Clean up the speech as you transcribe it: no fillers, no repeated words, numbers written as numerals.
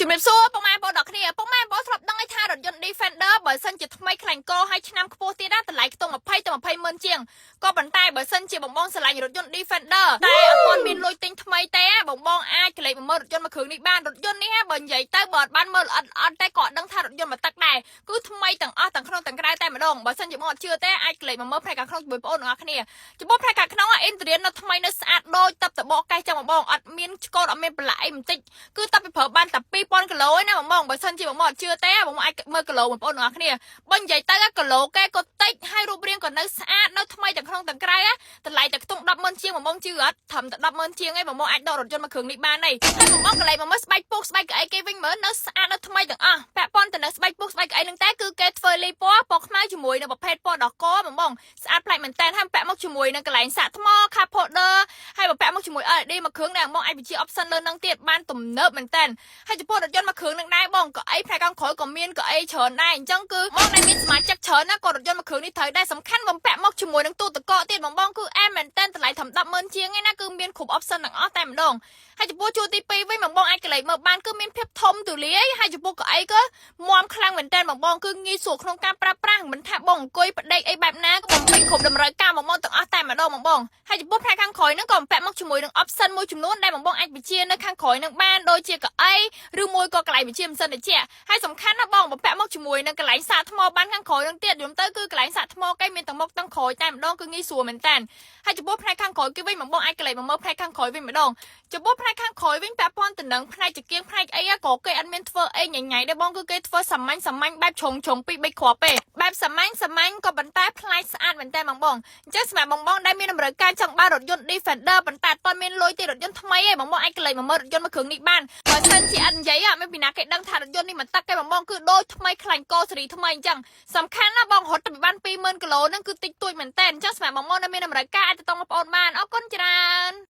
ជំរាបសួរពុកម៉ែបងប្អូនដល់គ្នាពុកម៉ែបងប្អូនធ្លាប់ដឹងឯថារថយន្ត Defender បើសិនជាថ្មីខ្លាញ់កហើយឆ្នាំខ្ពស់ទៀតណាតម្លៃខ្ទង់20ទៅ20ម៉ឺនជាងក៏ប៉ុន្តែបើសិនជាបងបងស្រឡាញ់រថយន្ត Defender តែអត់ទាន់មានលុយទិញថ្មីទេបងបងអាចក្លែកមកមើលរថយន្តមួយគ្រឿងនេះបានរថយន្តនេះបើនិយាយទៅបើអត់បានមើលអត់អត់តែក៏អត់ដឹងថារថយន្តមួយទឹកដែរគឺថ្មីទាំងអស់ទាំងក្នុងទាំងក្រៅតែម្ដងបើសិនជាបងអត់ជឿទេអាចក្លែកមកមើលផ្នែកខាងក្នុងជាមួយបងប្អូនទាំងអស់គ្នាចំពោះផ្នែកខាងក្នុងអ៊ីនធឺរៀននៅថ្មីនៅស្អាតដូចតបតបកកេះចឹងបងបងអត់មានឆ្កូតអត់មានប្រឡាក់អីបន្តិចគឺតបពីប្រើបានតែ2000គីឡូឯណាបងបងបើសិនជាបងបងអត់ជឿទេបងបងអាចមើលគីឡូបងប្អូនទាំងអស់គ្នាបើនិយាយទៅគីឡូគេក៏តិចហើយរូបរាងក៏នៅស្អាតនៅថ្មីទាំងក្នុងទាំងក្រៅតម្លៃតែខ្ទង់100000ជាងបងបងជឿអត់ត្រឹមតែ100000ជាងឯងបងបងអាចដករថយន្តមួយគ្រឿងនេះបានហើយហើយបងបងកន្លែងមកមើលស្បែកពុកស្បែកកៅអីគេវិញមើលនៅស្អាតនៅថ្មីទាំងអស់ពាក់ព័ន្ធទៅនឹងស្បែកពុកស្បែកកៅអីនឹងតែគឺគេធ្វើលីពណ៌ពណ៌ខ្មៅជាមួយនឹងប្រភេទពណ៌ដកបងបងស្អាតប្លែកមែនតើហើយពាក់មកជាមួយនឹងកន្លែងសាកថ្ម cup holder ហើយបើពាក់មកជាមួយ LED មួយគ្រឿងដែរបងអាចបញ្ជា option លើនឹងទៀតបានទំនើបមែនតើហើយចំពោះរថយន្តមួយគ្រឿងនឹងដែរបងកៅអីផ្នែកខាងក្រោយក៏មានកៅអីច្រើនដែរអញ្ចឹងគឺបងដែលមានសមាជិកច្រើនណាក៏រថយន្តមួយគ្រឿងនេះត្រូវដែរសំខាន់បំពាក់មកជាមួយនឹងទូទឹកកកទៀតបងបងគឺអែមមែនតើតម្លៃត្រឹម100000ជាងឯណាគឺមានគ្រប់ option ទាំងអស់តែម្ដងហើយចំពោះជួរទី2វិញបងបងអាចកលេចមើលបានគឺមានភាពធំទូលាយហើយចំពោះកៅអីក៏មាំខ្លាំងមែនតើបងបងគឺងាយស្រួលក្នុងការប្រើប្រាស់មិនថាបងអង្គុយផ្ដេកអីបែបណាក៏បំពេញគ្រប់តម្រូវការបងបងទាំងអស់តែម្ដងបងបងហើយចំពោះផ្នែកខាងក្រោយហ្នឹងក៏បំពាក់មកជាមួយនឹង option មួយចំនួនដែលបងបងអាចបញ្ជានៅខាងក្រោយនឹងបានដូចជាកៅអីឬមួយក៏កន្លែងបញ្ជាម៉ាស៊ីនត្រជាក់ហើយសំខាន់ណាស់បងបំពាក់មកជាមួយនឹងកន្លែងសាកថ្មបានខាងក្រោយនឹងទៀតយំទៅគឺកន្លែងសាកថ្មគេមានទាំងមុខទាំងក្រោយតែម្ដងគឺងាយស្រួលមែនតើហើយចំពោះផ្នែកខាងក្រោយគេវិញបងបងអាចកន្លែងមកមើលផ្នែកខាងក្រោយវិញម្ដងចំពោះផ្នែកខាងក្រោយវិញពាក់ព័ន្ធទៅនឹងផ្នែកចង្គៀងផ្នែកអីក៏គេអត់មានធ្វើអីញញ៉ៃដែរបងគឺគេធ្វើសាមញ្ញសាមញ្ញបែបជ្រុងជ្រុងពីរបីគ្រាប់ទេបែបសាមញ្ញសាមញ្ញក៏ប៉ុន្តែប្លែកស្អាតមែនតើបងបងអញ្ចឹងសម្រាប់បងបងដែលមានតម្រូវការចង់បានរថយន្ត Defender ប៉ុន្តែអត់ទាន់មានលុយទេរថយន្តថ្មីឯងបងបងអាចក្លែកមកមើលរថយន្តមួយគ្រឿងនេះបានបើសិនជាអត់និយាយអត់មានពីណាគេដឹងថារថយន្តនេះមិនទឹកទេបងបងគឺដូចថ្មីខ្លាញ់កសេរីថ្មីអញ្ចឹងសំខាន់ណាស់បងរត់ទៅបាន20000គីឡូហ្នឹងគឺតិចតួចមែនតើអញ្ចឹងសម្រាប់បងបងដែលមានតម្រូវការអាចទៅតងបងប្អូនបានអរគុណច្រើន។